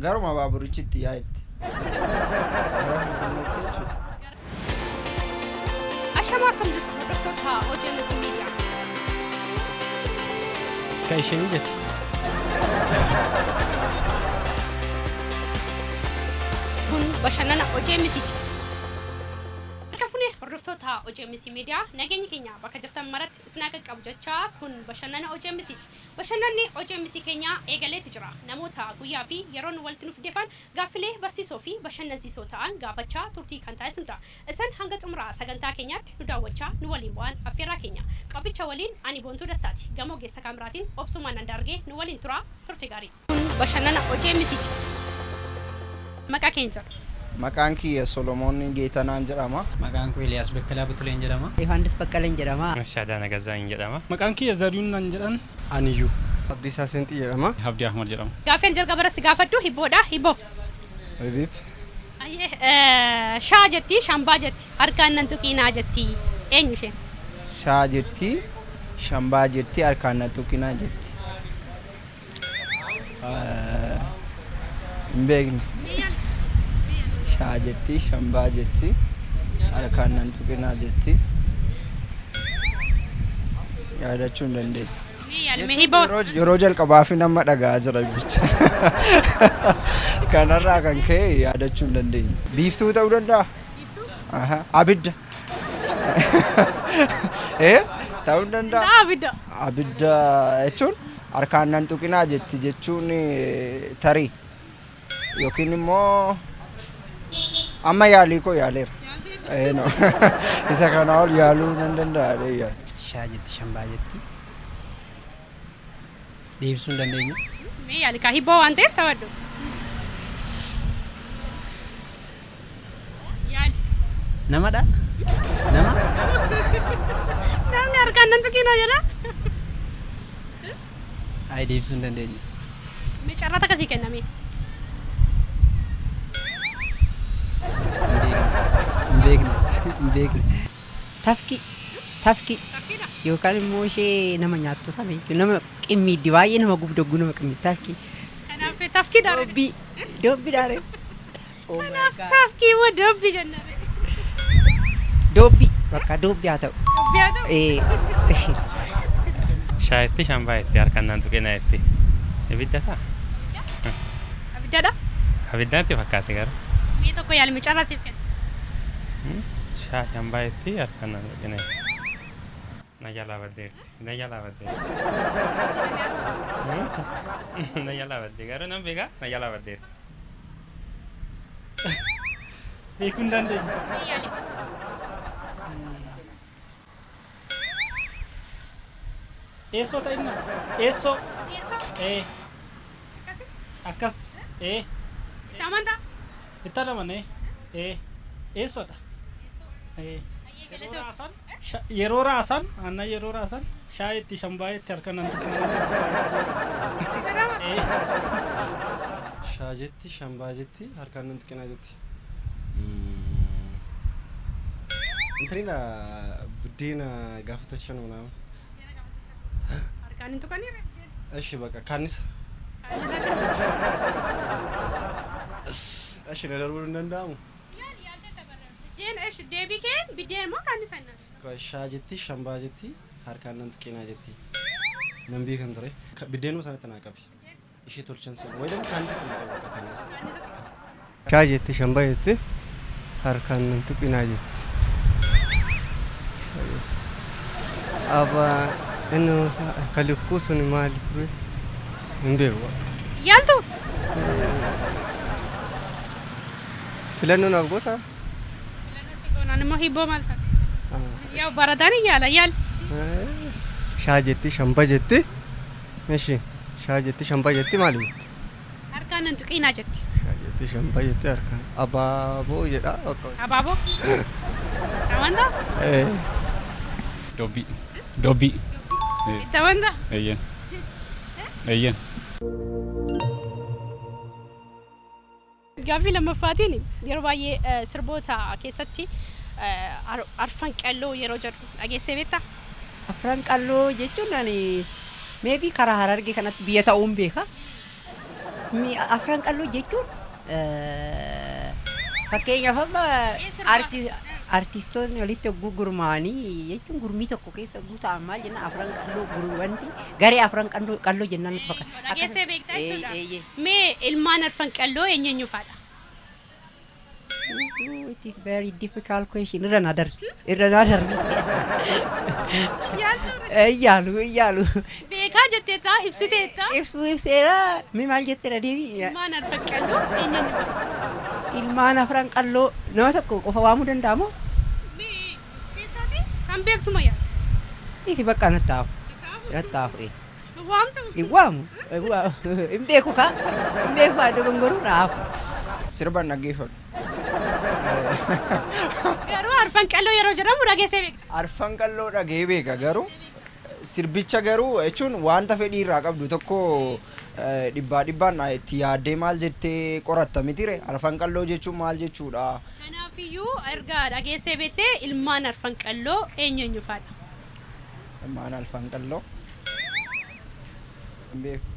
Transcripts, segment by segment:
Garuma baaburichi itti yaa'etti. Gara Finfinneetti jechuudha. Ashamaa, akkam jirtu hordoftoota OGMS Media? Kan ishee ijati. Kun bashannana OGMSti. Harka fuunee hordoftoota OGMS Media, nageenyi keenya bakka jirtan maratti isin haa qaqqabu jechaa, kun bashannana OGMSti. Bashannanni OGMS keenya eegaleeti jira. Namoota guyyaa fi yeroon walitti nuuf defan gaaffilee barsiisoo fi bashannansiisoo ta'an gaafachaa turtii kan taasisu ta'a. Isin hanga xumuraa sagantaa keenyaatti nu daawwachaa nu waliin bu'aan affeerraa keenya. Qabicha waliin ani Boontuu Dastaati. Gamoo geessa kaameraatiin obsumaan andaargee nu waliin tura, turte gaarii. Kun bashannana OGMSti. Maqaa keenya jedhu. Maqaan kiyya Solomoon Geetanaan jedhama. Maqaan koo Eliyaas Bekkelaa Butuleen jedhama. Yohaannis Baqqaleen jedhama. Shaadaa Nagazaan jedhama. Maqaan kiyya Zarihuun nan jedhan. Aniyyuu. Abdiisaa Seenxii jedhama. Abdii Ahmad jedhama. Gaaffii jalqaba irratti gaafadhu hibboodha. Hibboo. Biif. Ayyee, shaa jetti, shambaa jetti, harkaan nan tuqiinaa jetti. Eenyu isheen? Shaa jetti, shambaa jetti, harkaan na tuqinaa jetti. Hin beekne. Shaa jetti, shambaa jetti, harkaan nan tuqinaa jetti. Yaadachuu hin dandeenye. Mee yaalime hibboo. Yeroo jalqabaa fi nama dhaga'aa jira bicha. Kanarraa kan ka'e yaadachuu hin dandeenye. Biiftuu ta'uu danda'a? Aha, abidda. Ta'uu hin danda'a. Abidda. Abidda jechuun harkaan nan tuqinaa jetti jechuun tarii yookiin immoo amma yaalii koo yaaleera. No. Isa kana ol yaaluu nan danda'a yaala. Shaa jetti, shambaa jetti. Deebisuu hin dandeenyu. Mee yaali kaa, hibboo waan ta'eef taphadhu. Yaali. Namadha? Nama? Namni harkaan nan tuqinaa jedha. Ayi, deebisuu hin dandeenyu. Mee carraa akkasii kenname. Hin beekne. Hin beekne. Tafki. Tafki. Yookaan immoo ishee nama nyaattu sana jechuudha. Nama qimmiiddi, baay'ee nama gubdoggu, nama qimmiiddi tafki. Kanaaf tafkii daara. Doobbii. Doobbii daare. Kanaaf tafkii moo doobbii jenna? Doobbii. Bakka doobbii haa ta'u. Doobbii haa ta'u. Ee. Shaa jetti, shambaa jetti, harkaan naan tuqinaa jetti. Ibidda ta'a? Abiddadha. Abiddaatti fakkaate garuu. Mee tokko yaalime, carraa siif kenna. Shaa shambaa jetti, harkaan naan tuqinaa jetti. Na jalaa baddeerti. Na jalaa baddeerti. Na jalaa baddee garuu nan beekaa, na jalaa baddeerti. Beekuu hin dandeenye. Mee yaali. Eessoo ta'inna? Eessoo. Eessoo. Ee. Akkasi. Akkas. Ee. Itti amantaa? Itti amanee. Ee. Eessoodha. Ee. Ayyee, Yeroo galatoo. raasan yeroo raasan aannan yeroo raasan shaa itti shambaa itti harka nan tuqinaa. Ee. Shaa jetti, shambaa jetti, harkaan nan tuqinaa jetti. Intinidha, buddeena gaafa tolchan ምናምን. Harkaan hin tuqanii? እሺ በቃ kaannisa. እሺ na darbuu hin danda'amu. Yaali, yaaltee tabarra. Biddeen eesh deebii kee biddeen moo kaannisa inni? Shaa jetti, shambaa jetti, harkaan nan tuqinaa jetti. Nan beekan ture. Biddeenuma sanatti naa qabi. Ishee tolchan sana. Wayi ደግሞ kaannisatti naa qabi, bakka kaannisa. Shaa jetti, shambaa jetti, harkaan nan tuqinaa jetti. Shaa jetti. Aba inni kalikkuu sun maali ture? Hin beeku. Yaaltu? Filannoo naaf goota? Filannoo si goonaan immoo hibboo maal taate? Yaa, barataan yaala, yaali. Shaa jetti, shambaa jetti. Ishi shaa jetti, shambaa jetti, maali jetti? Harkaan nan tuqinaa jetti. Shaa jetti, shambaa jetti, harkaan abaaboo jedha bakka. Abaaboo? Amantaa? Eh. Dobbii. Dobbii. Itti amantaa? Eeyyen. Eeyyen. Gaaffii lammaffaatiin yeroo baay'ee sirboota keessatti arfan qalloo yeroo jedhu dhageessee beektaa? Afran qalloo jechuun ani maybe karaa Harargee kanatti biyya ta'uun beeka. Afran Qalloo jechuun fakkeenyaaf amma artistoonni walitti hogguu gurmaa'anii jechuun gurmii tokko keessa hogguu ta'an maal jenna, Afran Qalloo wanti garee Afran Qalloo jennaan nutti fakkaata. Dhageessee beektaa jechuudha. Eeyyee. Mee ilmaan Arfan Qalloo eenyu eenyu faadha? It is very difficult question. Irra naa darbi. Irra naa darbi. Iyyaalu, iyyaalu. Beekaa jetteetta, ibsiteetta. Ibsuu ibseera. Mi maal jetteera deebii? Ilmaan Arfan Qalloo eenyu eenyu faadha? Ilmaan Afran Qalloo nama tokko qofa waamuu danda'amoo? Mee keessaati kan beektuma yaa? Isi bakka natti hafu. Natti hafu. Waamtu. Hin waamu. Hin waamu. Hin beeku kaa. Hin beeku kaa, dogongoruu na hafu. Sirban dhaggeeffadhu. Garuu Arfan Qalloo yeroo jedhamu dhageessee beekta. Arfan Qalloo dhagee beeka, garuu sirbicha garuu jechuun wanta fedhii irraa qabdu tokko dhibbaa dhibbaan itti yaaddee maal jettee qoratta mitire? Arfan Qalloo jechuun maal jechuudha? Kanaafiyyuu erga dhageessee beektee, ilmaan Arfan Qalloo eenyu eenyu faadha? Ilmaan Arfan Qalloo hin beeku.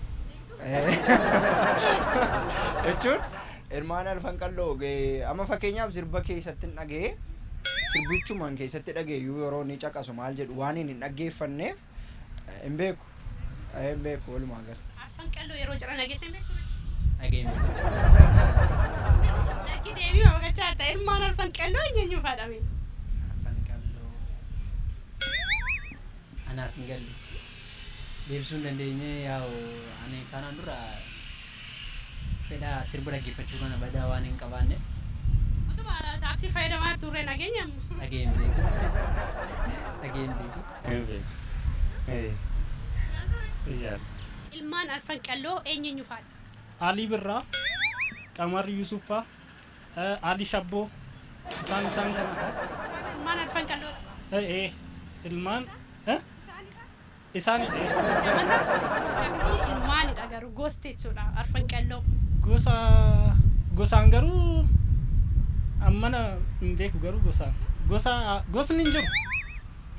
Jechuun ilmaan Arfan Qalloo amma fakkeenyaaf sirba keessatti hin dhagee, sirbichumaan keessatti dhageeyyuu yeroo inni caqasu maal jedhu waan hin dhaggeeffanneef hin beeku. Hin beeku walumaa gala. Arfan Qalloo yeroo jedhan dhageessee hin beektu? Dhageen. Lakki, deebii maqachaa jirta. Ilmaan Arfan Qalloo eenyu eenyu faadha mee? Arfan Qalloo. Anaaf hin galle. Deebisuu hin dandeenye. Yaa'u ani kanaan dura fedha sirba dhaggeeffachuu kana badaa waan hin qabaanneef. Utuma taaksii fayyadamaa turre nageenya amma. Dhageen beeku. Dhageen beeku. Hin beeku. Iyyaadha. Ilmaan Arfan Qalloo eenyu eenyu faadha? Alii Birraa, Qamar Yusuffaa, Ali Shabboo, isaan kanadha. Ilmaan Arfan Qalloo. Ilmaan isaanidha. Amantaa ilmaanidha garuu gosti jechuudha Arfan Qalloo. Gosa gosaan garuu ammana hin beeku, garuu gosaan gosa gosni hin jiru.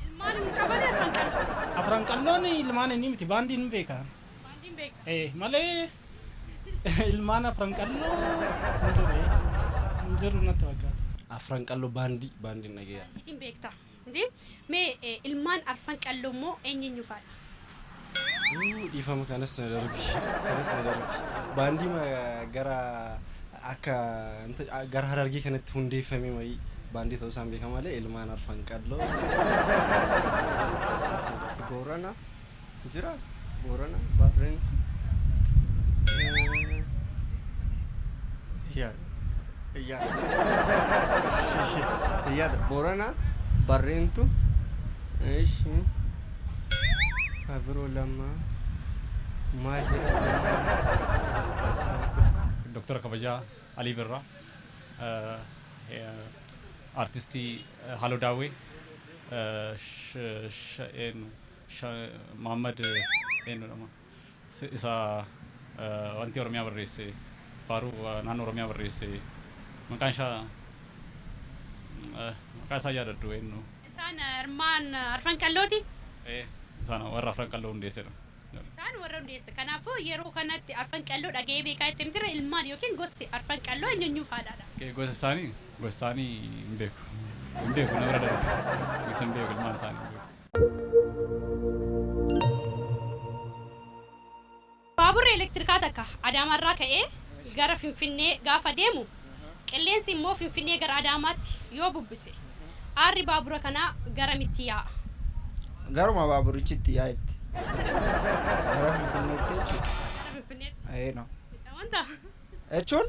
Ilmaan hin qaban Arfan Qalloo. Afran Qalloon ilmaan inni miti, baandiin hin beeka. Baandiin beeka. Malee ilmaan Afran Qalloo hin jiru, hin jiru natti fakkaata. Afran Qalloo baandiin dhageera. Baandiitiin beekta. Mee ilmaan Arfan Qalloo immoo eenyu eenyu faadha? Dhiifama, kanas na darbi, kanas na darbi. Baandii gara akka gara Harargee kanatti hundeeffame wayii baandii ta'uu isaan beekama malee ilmaan Arfan Qalloo. Boorana jira, Boorana, Barreentu, yaa yaada Boorana, Barreentu, ishi biroo lama maal jira? Doktora kabajaa Alii Birraa, artistii Haaloo Daawwee, Muhammad eenyudha isa wanti Oromiyaa barreesse, faaruu naannoo Oromiyaa barreesse, maqaan isaa yaadadhu eenyu? Isaan ilmaan Arfan Qallooti. Isaan warra Afran Qalloo hundeessedha. Isaan warra hundeesse. Kanaafuu yeroo kanatti Arfan Qalloo dhaga'ee beekaa itti mitira, ilmaan yookiin gosti Arfan Qalloo eenyu eenyu faadhaadha? Gosa isaanii hin beeku. Hin beeku, nama bira darbe. Gosa hin beeku, ilmaan isaanii hin beeku. Baaburri elektirikaa takka Adaamaarraa ka'ee gara Finfinnee gaafa deemu, qilleensi immoo Finfinnee gara Adaamaatti yoo bubbise, aarri baabura kanaa garamitti yaa'a? Garuma baaburichi itti yaa'etti. Gara Finfinneetti jechuudha. Gara Finfinneetti. Ee, no. Wanta Jechuun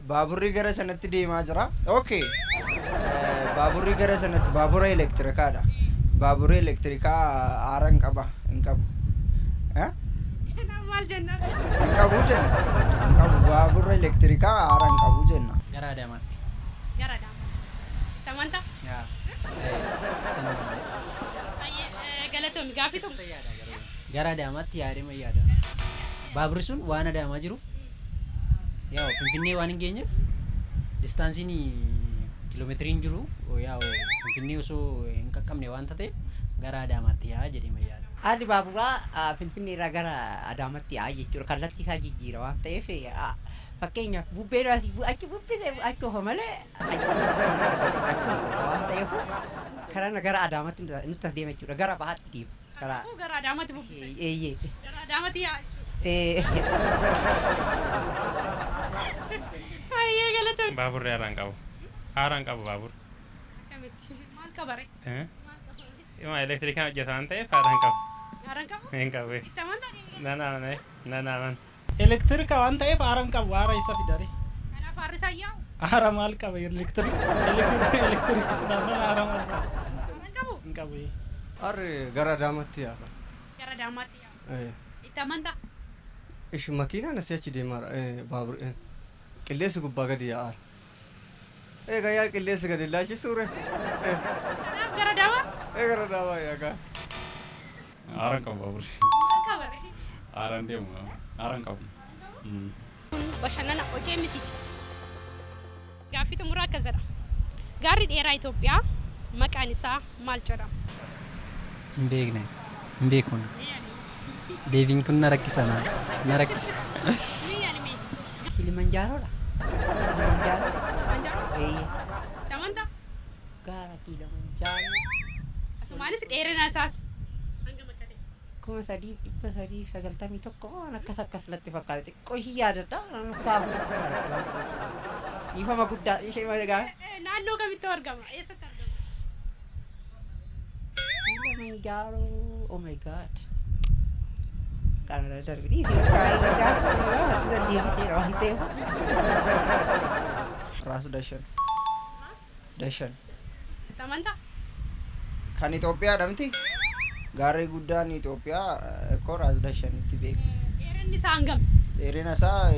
baaburri gara sanatti deemaa jira. Okay. Baaburri gara sanatti baabura elektirikaadha. Baaburri elektirikaa aara hin qaba, hin qabu. Eh? Kanaaf maal jennaan? Hin qabu jenna. Hin qabu, baaburri elektirikaa aara hin qabu jenna. Gara Adaamaatti. Gara Adaamaatti. Wanta Yaa. Kanuma malee. Baay'ee galatoomi, gaafii tokko. Gara Adaamaatti yaadee ma yaada. Baaburri sun waan Adaamaa jiruuf, yaa'u Finfinnee waan hin geenyeef, distaansiin kiiloomeetiriin jiru yaa'u Finfinnee osoo hin qaqqabne waan ta'eef gara Adaamaatti yaa'a jedhee ma yaada. Aarri baaburaa Finfinnee irraa gara Adaamaatti yaa'a jechuudha. Kallattii isaa jijjiira waan ta'eef, fakkeenyaaf bubbeen achi bubbisee achi oofa malee achi waan ta'eef karaa gara Adaamaatti nutti as deema jechuudha. Gara bahaatti deema. Karaa Kanaafuu gara Adaamaatti bubbisa. Eeyyee. Gara Adaamaatti yaa'a jechuudha. Ee. Baay'ee galatoomi. Baaburri haaraan qabu. Haaraan qabu baabur. Akkamitti? Maal qabare? Eh? Maal qabare? Ima elektirikaan hojjeta waan ta'eef haaraan qabu. Haaraan qabu? Hin qabu. Itti amantaa? Nan amana. Nan amana. Elektirika waan ta'eef aara hin qabu, aara isa fidare. Kanaaf aarri isaa yaa'u? Aara maal qaba elektirika taanaan aara maal qaba? Haaraan qabu? Hin qabu. Aarri gara Adaamaatti yaa'a. Gara Adaamaatti yaa'a. Eh. Itti amantaa? Ishi makiinaan asii achi deemaa baabur qilleensi gubbaa gadi yaa'aara. Egaa yaa qilleensi gadi laachisuure. Kanaaf gara Adaamaa? Ee, gara Adaamaa yaagaa. Aaraan qabu baaburri. Maal qabare? Aaraan deemu. Aaraan qabu. Kun bashannana hojii mitiiti. Gaaffii xumuraa akkas jedha. Gaarri dheeraa Itoophiyaa maqaan isaa maal jedhama? Hin beekne. Hin beeku. Deebiin kun na rakkisa na rakkisa. Ni yaalime. Kilimanjaaroodha. Kilimanjaaroo. Kilimanjaaroo? Eeyyee. Itti amantaa? Gaara Kilimanjaaroo. Asumaanis dheerina isaas hangam akka ta'e. 3391 waan akkas akkas natti fakkaate, xiqqoo ishii yaadadha. Naannoo kutaa afuritti baradhe waan ta'eef. Dhiifama guddaa ishee egaa. Naannoo kamitti argama? Eessatti argama? Kilimanjaaroo, oh my God. Kana darbi dhiisi bakka gaafa deebiseera waan ta'eef. Raas Dashan. Dashan. Itti amantaa? Kan Itoophiyaadha miti? Gaarri guddaan Itoophiyaa ekkoo Raas Dashanitti beeku. Dheerinni isaa hangam? Dheerina isaa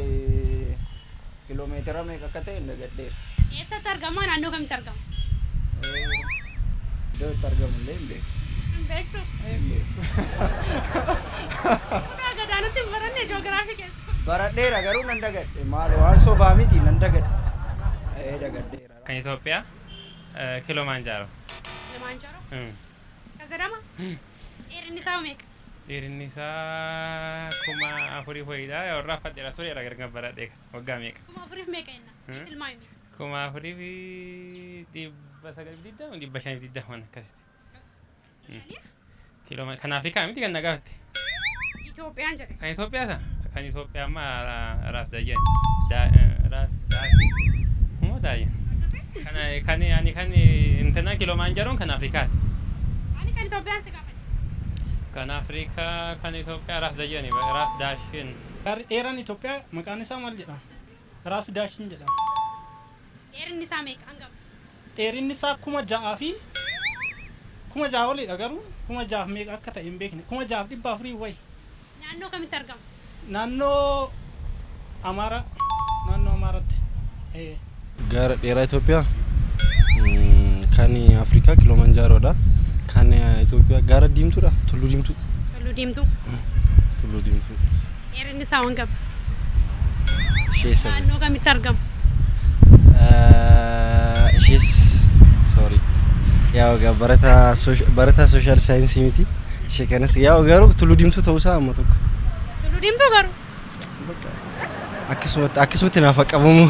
kiloomeetira meeqa akka ta'e hin dagadheera. Eessatti argama? Naannoo kamitti argama? Iddoo itti argamu illee hin beeku. Hin beektu? Hin beeku. Kutaa gadaanatti hin baranne ji'oogiraafii keessa. Baradheera garuu nan dagadhe. Maal waan sobaa miti, nan dagadhe. Ee, dagadheera. Kan Itoophiyaa Kilimanjaaroo. Kilimanjaaroo? Akkas jedhama? Dheerinni isaa meeqa? Dheerinni isaa 4000 wayiidha. Warra fadheera tureera gargar baradhee waggaa meeqa? 4000f meeqa jenna? Tilmaami. 4920, 520 waan akkasitti. Kiiloo kan Afrikaa miti kan na gaafatte. Itoophiyaan jedhe. Kan Itoophiyaa sana? Kan Itoophiyaa amma Raas Dayyan. Raas Daasii. Moo Daayyan? Kan kan ani kan intina Kilimanjaaroon kan Afrikaati. Ani kan Itoophiyaan si gaafate. Kan Afrikaa kan Itoophiyaa Raas Dayyani, Raas Daashin. Gaarri dheeraan Itoophiyaa maqaan isaa maal jedhama? Raas Daashin jedhama. Dheerinni isaa meeqa, hangam? Dheerinni isaa 6000 oliidha, garuu 6000f meeqa akka ta'e hin beekne, 6400 wayi. Naannoo kamitti argama? Naannoo Amaaraa, naannoo Amaaraatti. Ee. Gaara dheeraa Itoophiyaa kan Afrikaa Kilimanjaaroodha. Kan Itoophiyaa gaara diimtuudha. Tulluu Diimtuu. Tulluu Diimtuu. Tulluu Diimtuu. Dheerinni isaa hangam? Ishee sana. Naannoo kamitti argama? Ishees sorry. Yaa egaa barataa social science miti. Ishee kanas yaa garuu Tulluu Diimtuu ta'uusaa amma tokko. Tulluu Diimtuu garuu. Akkasumatti naaf qabamu.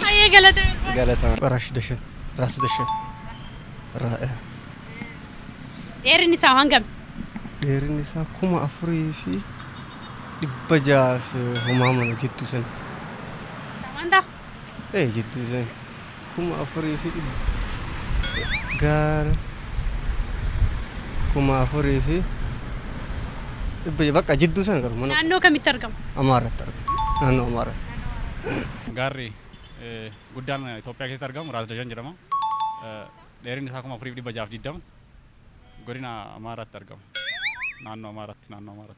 Baay'ee galatoomi. Galatama. Raas Dashan. Raas Dashan. Dheerinni isaa hangam? Dheerinni isaa 4600 fi homaa mana jidduu sanatti. Amantaa? Ee, jidduu sani. 4000 fi dhibba gaara 4600 bakka jidduu sana garuu mana. Naannoo kamitti argama? Amaaratti argama. Naannoo Amaaratti. Gaarri guddaan Itoophiyaa keessatti argamu Raas Dashan jedhama. Dheerinni isaa 4620, godina Amaaraatti argama. Naannoo Amaaraatti argama.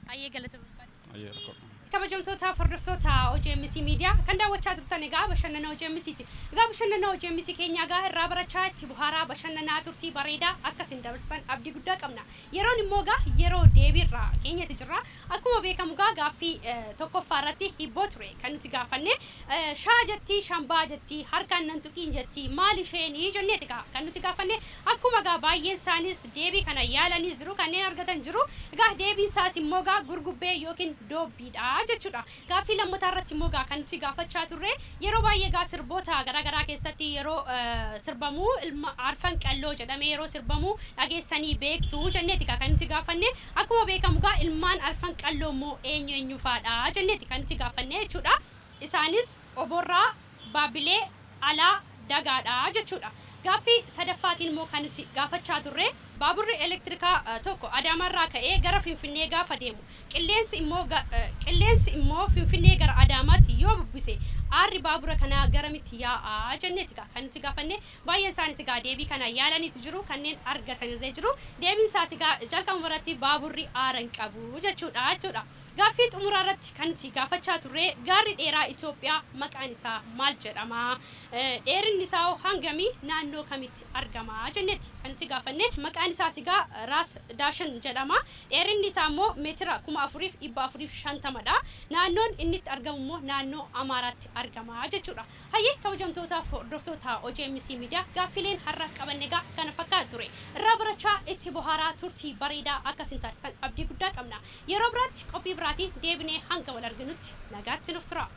Baay'ee galatoomi. Ayyee, rakkoo. Kabajamtoota hordoftoota OGMC Miidiyaa kan daawwachaa turtan egaa bashannana OGMCti. Egaa bashannana OGMC keenya egaa irraa barachaa itti bohaaraa bashannanaa turtii bareedaa akkasin dabarsan abdii guddaa qabna. Yeroon immoo egaa yeroo deebiirraa keenyatti jirra. Akkuma beekamu egaa gaaffii tokkoffaa irratti hibboo ture kan nuti gaafanne. Shaa jettii, shambaa jettii, harkaan nan tuqiin jettii, maal isheenii jenneeti egaa kan nuti gaafanne. Akkuma egaa baay'een isaanis deebii kana yaalanii jiru, kanneen argatan jiru. Egaa deebiin isaas immoo egaa gurgubbee yookiin doobbiidha jechuudha. Gaaffii lammataa irratti immoo egaa kan nuti gaafachaa turre, yeroo baay'ee egaa sirboota garaagaraa keessatti yeroo sirbamu ilma arfan qalloo jedhamee yeroo sirbamu dhageessanii beektu jenneeti egaa kan nuti gaafanne. Akkuma beekamu egaa ilmaan arfan qalloo immoo eenyu eenyu faadha jenneeti kan nuti gaafanne jechuudha. Isaanis Oborraa, Baabilee, Alaa, Dagaadha jechuudha. Gaaffii sadaffaatiin immoo kan nuti gaafachaa turre, baaburri elektirikaa tokko Adaamaarraa ka'ee gara Finfinnee gaafa deemu qilleensi immoo Finfinnee gara Adaamaatti yoo bubbise aarri baabura kanaa garamitti yaa'a jenneeti egaa kan nuti gaafanne. Baay'een isaanis egaa deebii kana yaalaniitu jiru, kanneen argatanillee jiru. Deebiin isaas egaa jalqabuma irratti baaburri aara hin qabu jechuudha. Gaaffii xumuraa irratti kan nuti gaafachaa turre, gaarri dheeraa Itoophiyaa maqaan isaa maal jedhama? Dheerinni isaa hoo hangamii? Naannoo kamitti argama jenneeti kan nuti gaafanne. Maqaan isaas egaa Raas Daashan jedhama. Dheerinni isaa immoo meetira 4450dha. Naannoon inni itti argamu immoo naannoo Amaaraatti argama jechuudha. Hayyee, kabajamtootaaf hordoftoota OGMC Miidiyaa, gaaffileen har'aaf qabanne egaa kana fakkaata ture. Irraa barachaa itti bohaaraa turtii bareedaa akkasin taasisan abdii guddaa qabna. Yeroo biraatti qophii biraatiin deebinee hanga wal arginutti nagaatti nuuf tura.